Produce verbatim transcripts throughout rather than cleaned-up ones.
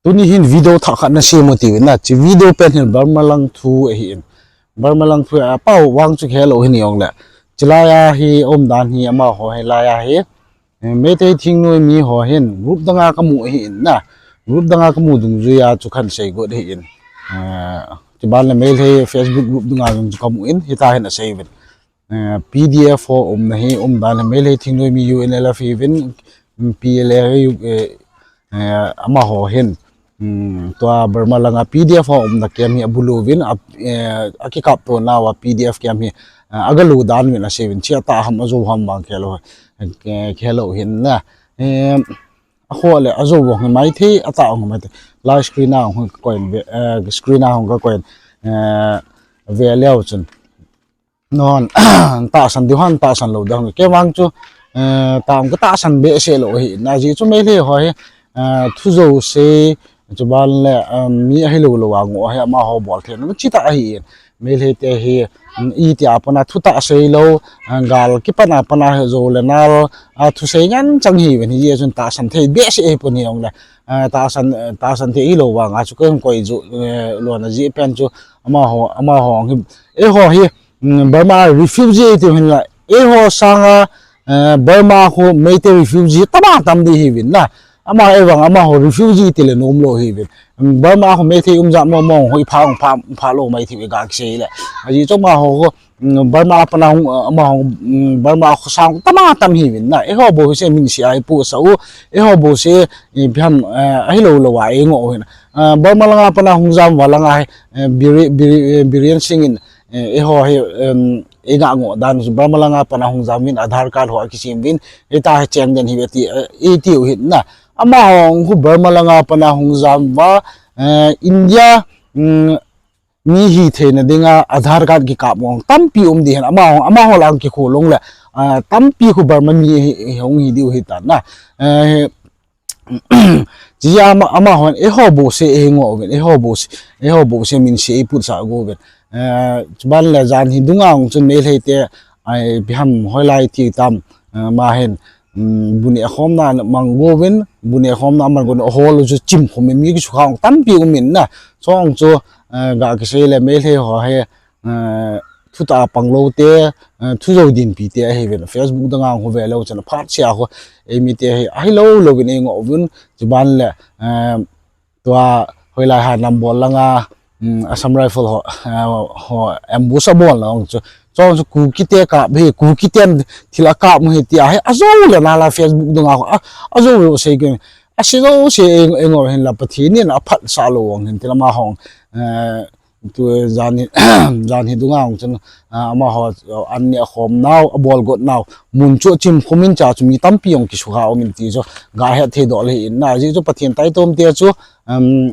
Tuni hin video thah khat nasem u tiu vin na, hiche video pen hin Burma lang thu ahin. Burma lang thu a pao vang chu kihe lou hin jong le. Hiche lai a hi umdan hi amaho hi lai a hi. Eh, Meitei thingnoi mi ho hin group dang a kamu ahin na. Group dang a kamu dungjui a chu kahin sei got ahin. Eh, chuban le Meitei Facebook group dang a jong chu kamu in, hitia hin asei uvin. Eh, P D F ho umna hi umdan le Meitei thingnoi mi U N L F hi uvin, P L A hi, eh, eh, amaho hin. Hmm, tua Burma langa P D F ho umna camp hi abulu uvin, a, eh, akikap to nauva P D F camp hi, eh, agalu dan uvin asei uvin, hiche atah ham ajou ham vang kihe lou, eh, kihe lou hin na. Eh, akhoh le ajou vang hi maithei, atah vang hi maithei. Lai screen a hung kakoi in ve, eh, screen a hung kakoi in, eh, ve leu chun. Non, tahsan diu ham, tahsan lou diu ham. Kei vang chu, eh, tah katahsan behseh lou ahi. Ajeh chu Meitei ho hi, eh, thu jouse, chuban le, eh, mi ahilou lou a ngoh hi amaho bol theina chu tah ahi. Meitei te hi, um, itia pat a thutah sei lou, eh, gal kipat a pat a hi jou le nal, a thusei ngen chang hi uvin hijeh chun tahsan thei behseh hi pon hi jong le, eh, tahsan, eh, tahsan thei hilou vang a chu kei hung koi jou, eh, lona jeh pen chu amaho, amaho hi, eiho hi, Mm, Burma refugee ti hin la, eiho sanga, eh, Burma khu Meitei refugee tama tam di hi uvin na. Ama ei vang amaho refugee ti le nom lou hi uvin. Mm, Burma khu Meitei um jat mo mo hoi pha, hung pha, pha lou mai ti ga kisei le. Ajeh chu amaho khu, mm, Burma pat a hung, amaho, mm, Burma khu sang tama tam hi uvin na. Eiho bouseh min sei a iputsah u, eiho bouseh, eh, ipi ham, eh, ahilou lou a ingoh u hin. Eh, Burma langa pat a hung jam uva langa hi, eh, Biri-, Biri-, eh, Biren Singh in, eh, eiho hi, em, inga ngoh dan chu Burma langa pat a hung jam uvin Aadhaar card ho akisem uvin, hitia hi cheng den hi uve ti, eh, itiu hin na. Amaho khu Burma langa pat a hung jam uva, eh, India, mm, mi hitheina dinga Aadhaar card kikap mong tampi um di hin amaho, amaho lang kikhu long le, ah, tampi khu Burma mi hi, hi hung hi diu hi ta na. Eh, Hiche ama, amahon eiho bouseh eingoh uvin, eiho bouseh, eiho bouseh min sei eiputsah got uvin. Eh, chuban le jan hi dunga hung chun Meitei te, ai, ipi ham hoilai ti tam, eh, ama hin, um, bu neh khomna amang got uvin, bu neh khomna amang got uvin, ahol u chu chimkhum in mi kisukha tampi um in na. Chuong chu, eh, ga kisei le Meitei ho hi, eh, thutah a pang lou te, eh, thu jou dinpi te ahi uvin. Facebook dang a hung ve leu chun aphat sia khu, eimi te hi ahilou lou uvin eingoh uvin, chuban le, eh, tua hoilai ha Nambol langa, mm, Assam Rifle ho, eh, ho ambush abol na hung chu. Chuong chu Kuki te kap hi, Kuki ten thil akap u hi tia hi, ajou le nal a Facebook dang a khu, a, ajou le sei kin. Asei jouse ei, eingoh hin la Pathen in aphatsah lou vang hin ti lama hung, eh, Tu jan hi, jan hi dunga hung chun, ah, amaho, ah, an neh khom nau, abol got nau, mun chu chimkhum in cha chu mi tampi hung kisukha um in ti chu, ga het thei doh le hin na, ajeh chu Pathen taitom te chu, um,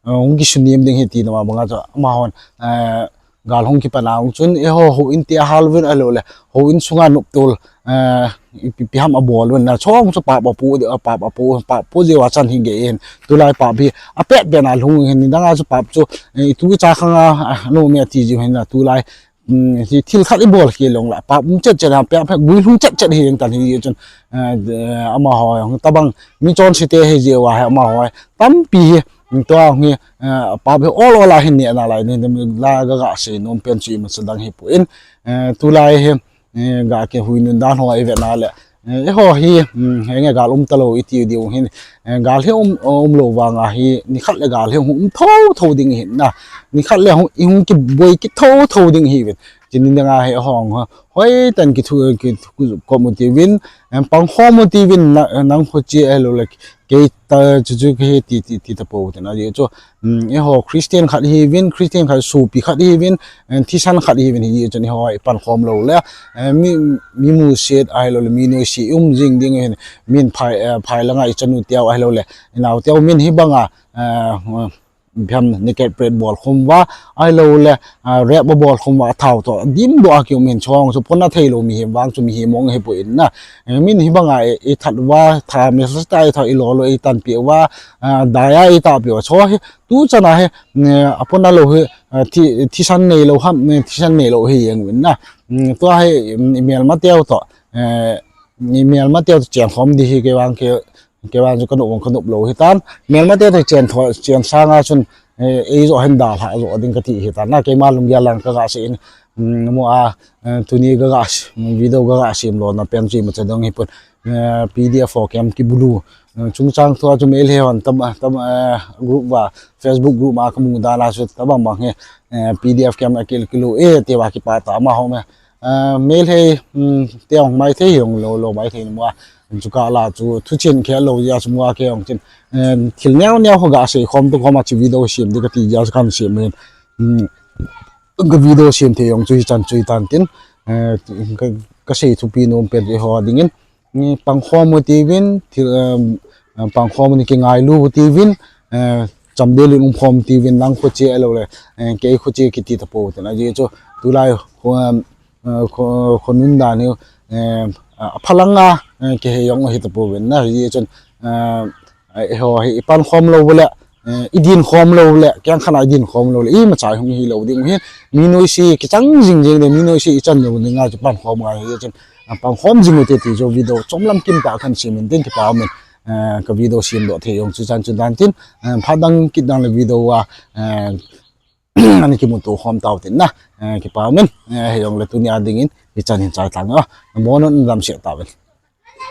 ah, hung kisunem ding ahi ti nama banga chu, amahon, eh, gal hung kipan a hung chun, eiho houin te ahal uvin ahilou le, houin sunga noptol, eh, ipi, ipi ham abol uvin na, chuong chu pap apu, pap apu, pap pu jeh a chan hi gei in, tulai pap hi, apet pen a lhung hin, nidang a chu pap chu, eh, itu cha khang a, ah, nom e ati jiu hin na, tulai, um, hi thil khat ibol khel long la, pap um chet chet a, pap, pap guilhung chet chet hi jeng tan hi chun, eh, amaho, hung tabang, mi chonse te hi jeh uva hi amaho, tampi hi, tua hi, eh, pap hi ol ol a hin neh nalai, ni, ni, la ga ga sei nom pen chu imacha dang hi poi, eh, tulai hi, eh, ga kihui nun dan ho ive na le. Eh, eiho hi, mm, henge gal um talou iti diu hin. Eh, gal hi um, um lou vang a hi, nikhat le gal hi um tho tho ding hin na. Nikhat le hung, hung kiboi kitho tho ding hi uvin. Chuni dang a hi hung, hoitah in kithu, kithu kop u ti uvin. Em, pang khom u ti uvin, na, nang khu chi ahilou le, kei ta chu chu kei ti, ti, ti tapou te na. Ajeh chu, Um, eiho Christian khat hi uvin, Christian khat sopi khat hi uvin, eh, thisan khat hi uvin hijeh chun eiho ipan khom lou le, eh, mi, mi musit ahilou le, mi noise um jing ding hin, min phai, eh, phai langa ichanu teu ahilou le, inao teu min hibanga, eh, biam naked parade bol khum uva, ahilou le, ah, rape abol khum uva, athao toh, dim doh a kium hin chuong chu pona thei lou mihem vang chu mihem mong hi poi na, eh, min hibanga i, ithat uva, tha mi sa ta ithat ilo lou itanpi uva, ah, daya itahpi uva, chu hi, Tu chan a hi, eh, apona lou hi, eh, thi, thisan nei lou ham, eh, thisan nei lou hi jeng uvin na. Mm, tua hi, mm, imelma teu toh, eh, imelma teu toh cheng khom di hi kei vang kei, Keiman chu kanop vang kanop lou hitan. Melmate te chen tho, chen sanga chun, eh, eijoh hin dalha joh ding kati hitan. Na keima lunggel lang kaga sei in, mm, mo a, eh, tuni kaga s-, video kaga sem lona pen chu imacha dong hipon, eh, P D F ho camp kibulu. Eh, chungchang thua chu Meitei hon tam, tam, eh, group va, Facebook group a kamu dan a chu tabang bang hi, eh, P D F camp akil kilu e, tia kipah tah amaho me. Eh, Meitei, mm, te ong Meitei hi ong lou, lou Meitei ni mo a. Chu kah la chu thuchen khel lou jeh a chu mo a kei ong chin. Eh, thil neo neo ho ga sei khom tu khom a chu video sem ding kati jeh a chu kan sem in. Mm, ka video sem thei ong chu hichan chu hitan tin. Eh, ka, ka sei thupi nom pen eiho dingin. Ni pangkhom u tiuvin, thil, eh, pangkhom u ni kingailu u tiuvin, eh, chamdel in umkhom tiuvin, lang kho che alo le, eh, kei kho che kiti tapou tin. Ajeh chu tulai kho, eh, kho, kho nun dan hi, eh, aphalanga, eh, kihei jong hi tapouvin na, ajeh chun, eh, eiho hi ipankhom lou le, eh, idin khom lou le, keng khat a idin khom lou le, imacha hung hi lou ding hin, mi noise kichang jing jing le, mi noise ichan lou ding a chu pankhom ngai hi chun, eh, pankhom jing u te ti chu video chomlam kim tah kan sem in tin kipa umin, eh, ka video sem doh thei jong chu chan chu dan tin, eh, phat dang kit dang le video a, eh, ani kimuto khom tau tin na, eh, kipa umin, eh, hijong le tuni a dingin, hichan hin chai tang a, mo non dam se tauvin.